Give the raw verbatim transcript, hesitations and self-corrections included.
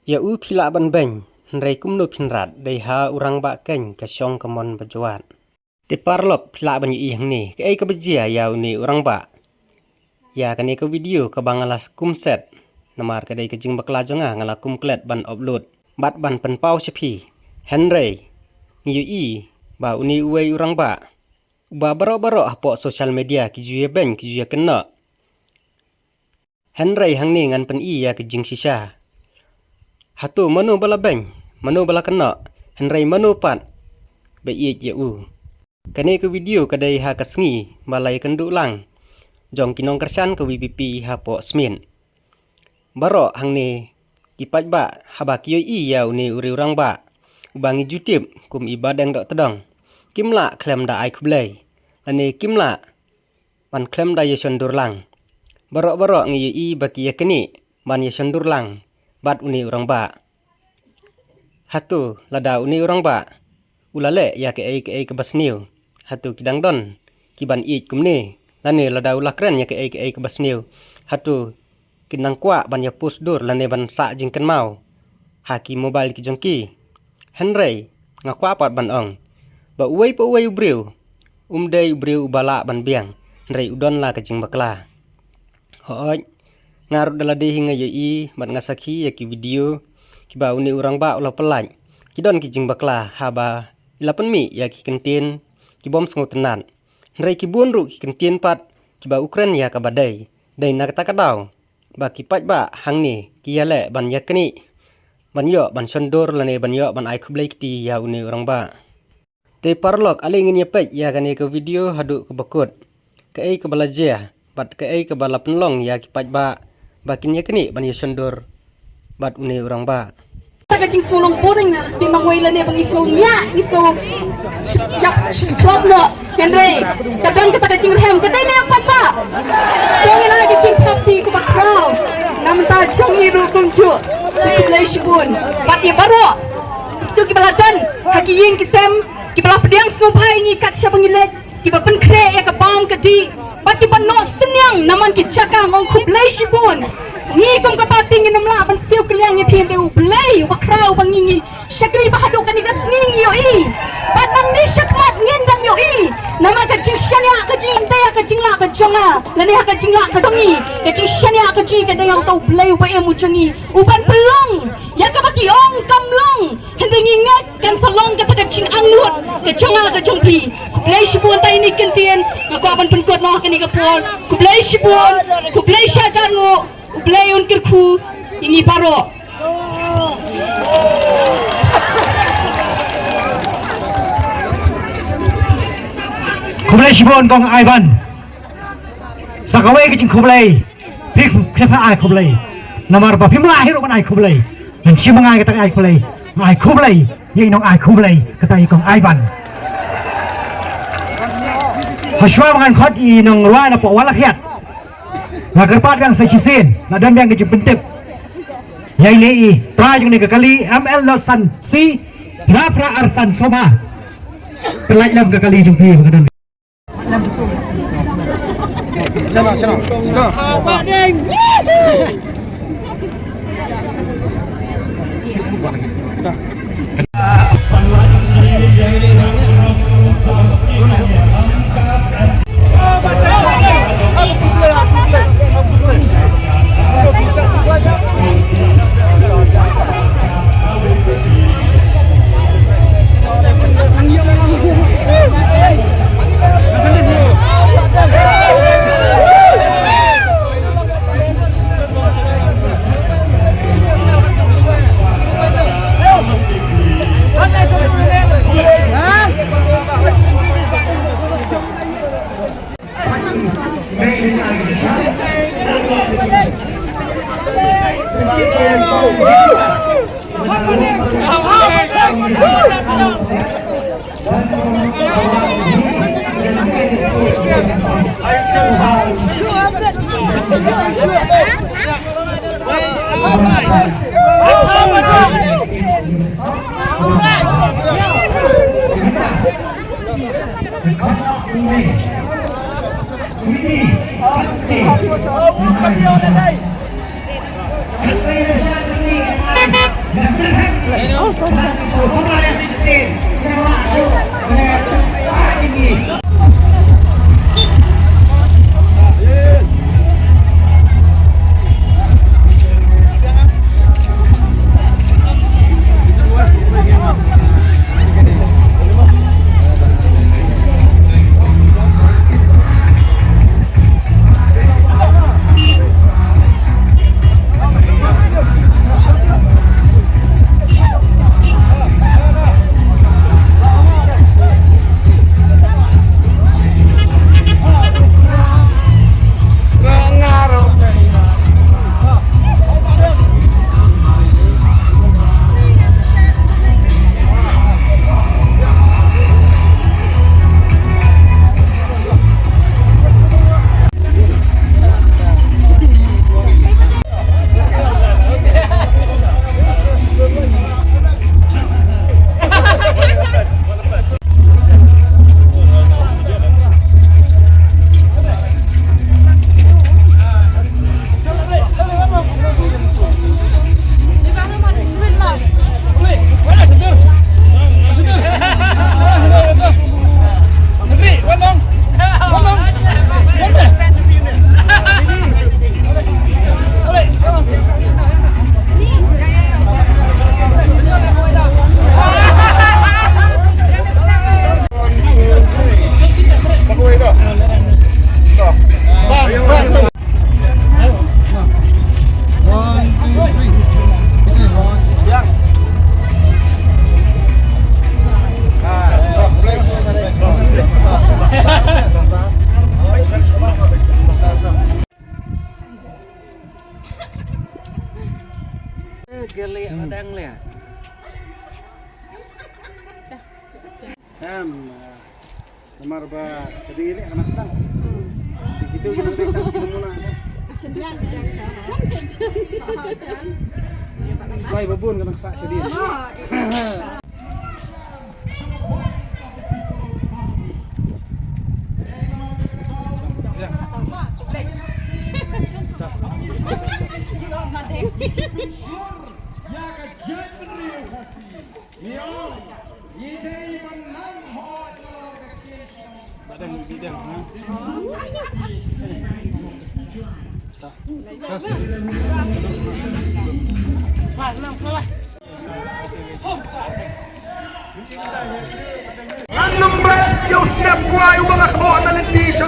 Ïa u phi lah ban beiñ, hynrei kumno phin rat, dei ha u rangbah keiñ ka shong ka mon ba jwat. Te paralok phi lah ban ïohi hangne, kaei kaba jia ïa une u rangbah. Ïa kane ka video kaba nga la kum set, namar ka dei ka jingbakla jong nga, nga la kum klet ban upload bad ban pynpaw sha phi. Hynrei ngi ïohi ba une uwei u rangbah uba baroh baroh hapoh social media ki ju ïa beiñ, ki ju ïa kynnoh. Hynrei hangne ngan pyni ïa ka jingshisha. Hato mano ba la beiñ, mano ba la kynnoh, hynrei mano pat ba ïeit ïa u. Kane ka video ka dei ha ka sngi ba la ïakynduh lang jong ki nongkyrshan ka VPP hapoh Smit. Baroh hangne ki paidbah haba ki ïohi ïa une u rangbah uba ngi ju tip kum i Badeng Doh Tdong, kim lah khlem da ai khublei, lane kim lah ban khlem da ïa shondur lang. Baroh baroh ngi ïohi ba ki ïa knieh ban ïa shondur lang bad une u rangbah. Hato lada une u rangbah u la leh ïa kaei kaei kaba sniew, hato ki dang don ki ban ïeit kumne? Lane lada u la kren ïa kaei kaei kaba sniew, hato kin nang kwah ban ïa post dur lane ban sah jingkynmaw ha ki mobile ki jong ki? Hynrei nga kwah pat ban ong ba uwei pa uwei u briew um dei u briew uba lah ban biang, hynrei u don la ka jingbakla. Hooid, nga ruh da lade hi nga ïohi bad nga sakhi ïa ki video kiba une u rangbah u la pyllait. Ki don ki jingbakla haba i la pynmih ïa ki kyntien ki bym sngewtynnat. Hynrei ki bun ruh ki kyntien pat kiba u kren ïa kaba dei. Dei na kata ka daw ba ki paidbah hangne ki ïaleh ban ïa knieh, ban ïoh ban shondur lane ban ïoh ban ai khublei kti ïa une u rangbah. Te paralok, ale ngin ïa peit ïa kane ka video haduh kaba kut, kaei kaba la jia bad kaei kaba la pynlong ïa ki paidbah ba kin ïa knieh ban ïa shondur bad une u rangbah. Kata ka jingsngewlong boring, ki nongwei lane ba ngi sngew miah, ngi sngew ïap shi club noh. Hynrei ka don kata ka jingrhem, ka dei na ïa paidbah. To ngin ai ka jingthap kti kaba khraw na bynta jong ngi ruh kumjuh. Te khublei shibun bad ïa baroh kito kiba la don ha ki ïing ki sem, kiba la pdiang sngewbha ïa ngi kat shaba ngi leit, kiba pynkhreh ïa ka bam ka dih bad kiba noh synñiang na man ki jaka. Nga ong khublei shibun. Ngi kum ka party ngin ym lah ban siew kylliang ïa phi, hynrei U Blei uba khraw uba ngi, ngi shakri ba haduh kane ka sngi ngi ïohi. Bad nangne shakhmat ngin dang ïohi. Namar ka jingshaniah, ka jingïadei ha ka jinglah ka jong nga lane ha ka jinglah ka jong ngi, ka jingshaniah ka jong ngi ka dei ha uta U Blei uba im u jong ngi, uban pynlong ïa kaba ki ong kam long. Hynrei ngi ngeit kan sa long kata ka jingangnud ka jong nga ka jong phi. Khublei shibun. Te ine i kyntien nga kwah ban pynkut noh ha kane ka por. Khublei shibun, khublei shihajar nguh. U Blei un kyrkhu ïa ngi baroh. Khublei shibun Kong Aiban. Sa kawei ka jingkhublei. Phi khlem ai khublei. Namar ba phim lah hi ruh ban ai khublei. Ngan shim nga ïa kata ka ai khublei. Nga ai khublei ïa i nong ai khublei, kata i Kong Aiban. Hashwa ba ngan khot i nongrwai na pdeng Walakhiat, nga kyrpad biang sa shisien, la don biang ka jingpyntip ïa ine i trai jong kane ka kali, M L not san C, phra phra ar san soma. Pynlait lem ka kali jong phi ba ka don. Shano, shano. Stop. Gele adang le. Em, namar ba ka jingïaleh ka nang sdang. Ki kito ki nang dei tang ki nang muna. Slai ba bun ka nang sah sha dien. Ngan ym bret ïa u snem kwai uba nga thoh na lynti sha